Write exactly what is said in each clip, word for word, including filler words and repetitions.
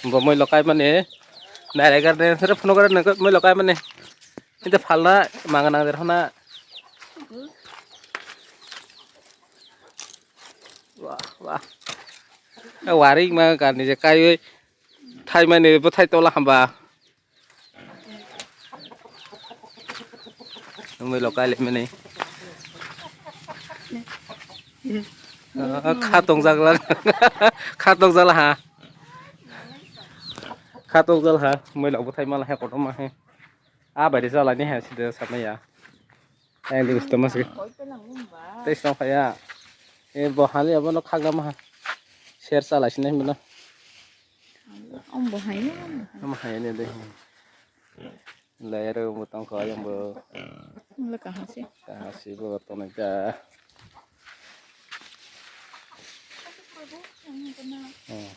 Bo moi lokai mani. Nai rai gar de, sere phone gar de, moi lokai mani. Inte phalna, manga nang der hona. Wah, wah. Warik ma kani je kai oi. Thai mani bo thai tola hamba. Moi lokai le mani. Ah, kha tongjak la. Kha tongjak la ha. Kha tongjak la ha. Moi lok bo thai mala he kotorma he. Ah, bai de jala ni he sida samaya. Ang di gusto mas. Tei song kaya. E bo hali abo no khagna ma. Share chala sinai mano. Om bo hai no. Om hai ne de. Lai aro mo tong ko ayam bo. Lo kaha se. Kaha se bo tong ja. Hmm.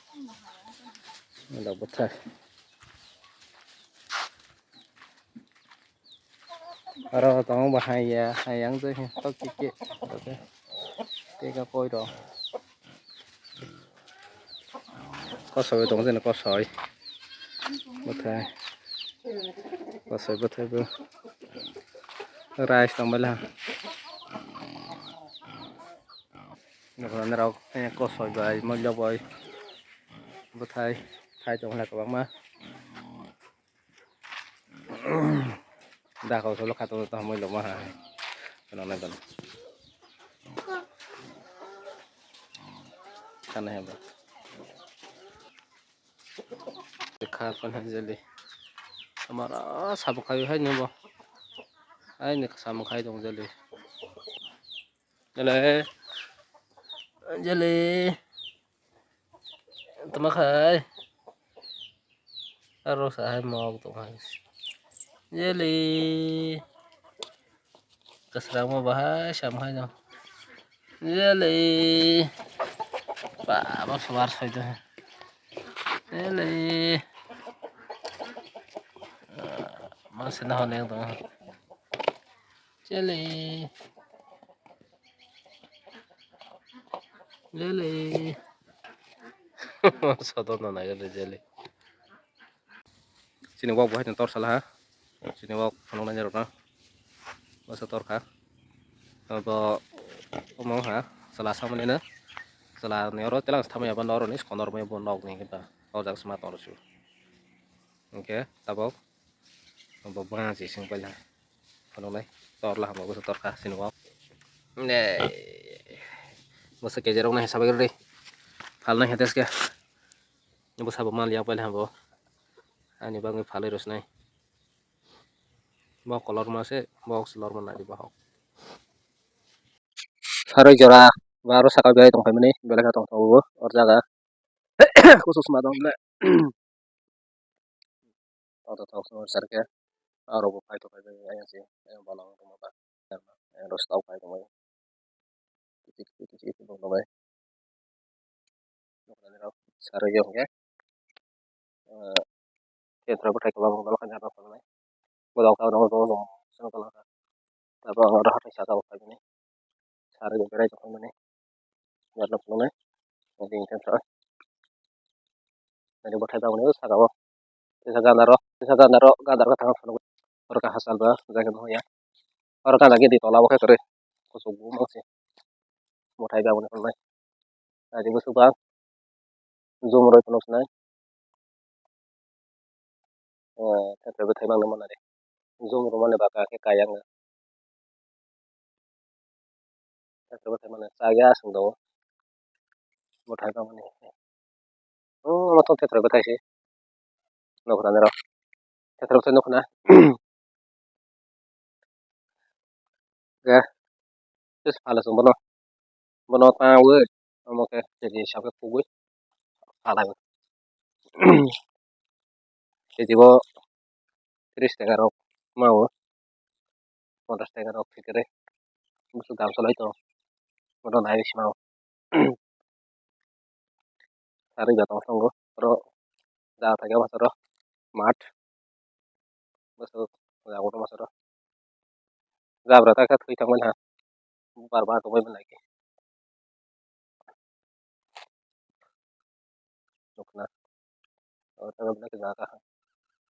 Lo bo thai. Aro tongo bo hai ya, hai yang je tok tik ke. Tei ka koi rok. Kosoi tong jani kosoi. Bwthai. Kosoi bwthai bo. Rice tong bela. Nokra nrok kosoi bai, moila bai. Bwthai. Thai tong bela kwbangma. Dakau solo khatung tong moi loma ha. Kono nai kono. Kana heba. Kha kon ha jeli. Amara sabu khai hai ni bo. Ai ni samu khai tong jeli. Jeli. Jeli. Tama khai. Aro sa hai mok tong hai. Jeli. Kasra mo bahai sam hai no. Jeli. Ba, ba sawar sai do. Jeli. Masih nah honeng tong. Jeli. Jeli. Soto no nai jeli. Chini wak bo hai tor sala ha. Chini wak phunuk nai rok na. Masa tor kha. Abo omo ha sala samani na. Sala ni oro telang thamai abo noro ni skondor mai bo nok ni kita. O jak sma tor su. Oke, tabok. Bo bang si sing paila. Phunuknai. Torla hamo bwsa torkha sini wak. Ne. Bwsa kejerok nai sabai rw di. Phalnai hete ske. Bwsa bo mal yak paila hamo. Ani bagwi phalwi rw sinai. Bo kolor ma se, bo oksi lor ma nai di bahok. Saroi jora, ba aro saka belai tong phaimani, belai kha tong tong bo, or jaga. Kusus ma tong le. Tong tong tong sar khe, aro bo phai tong phaimani, ayang se, ayang bono tong ma ba, ayang ro stau phai tong ma. Kiti kiti kiti kiti tong tong bai. Saroi jong khe. Ketra bwthai kwbangma dol kha jagao phunuknai. Bo dol kha, oro bo swnam kwlwng kha. Abo ang oro hathai saka o phaimani. Sarwi bo berai tongmani. Yarno phunuknai. Nadi hwnkhe tha. Nadi bwthai bagwi saka o. Tisa gana rok, tisa gana rok, gana rok thang phunuknai. Oro khe hachal ba jaga nukya. Oro gana gini tola o khe kwrwi. Kuchuk bo mangsi. Bwthai bagwi phunuknai. Nadi bwswk ba. Zoom rwi phunuk sinai. Eh, khe tei bwthai mangno mano de. Zoom rwmani baka khe kayang. Khe tei bwthai mano chaya aswk do. Bwthai mangmani. Oh, omo tong khe tei bwthai se. Nukho na nero. Khe tei bwthai nukho na. Khe, just phala chwng bono. Bono ta wi, omo khe keji hisabe kubui phala. Keji o tris taka rok ma o, ponchas taka rok thwi kwrwi. Bwswk dam salai tongo. Bono nai sima o. Sarwi ba tong tongo. Oro ja thangya masoro mat. Bwswk ja kotor masoro. Jabra ta khe thwi thangmani ha. Bar bar tongbai mani nai khe. Nukna. o jaga o belai khe jaga kaham.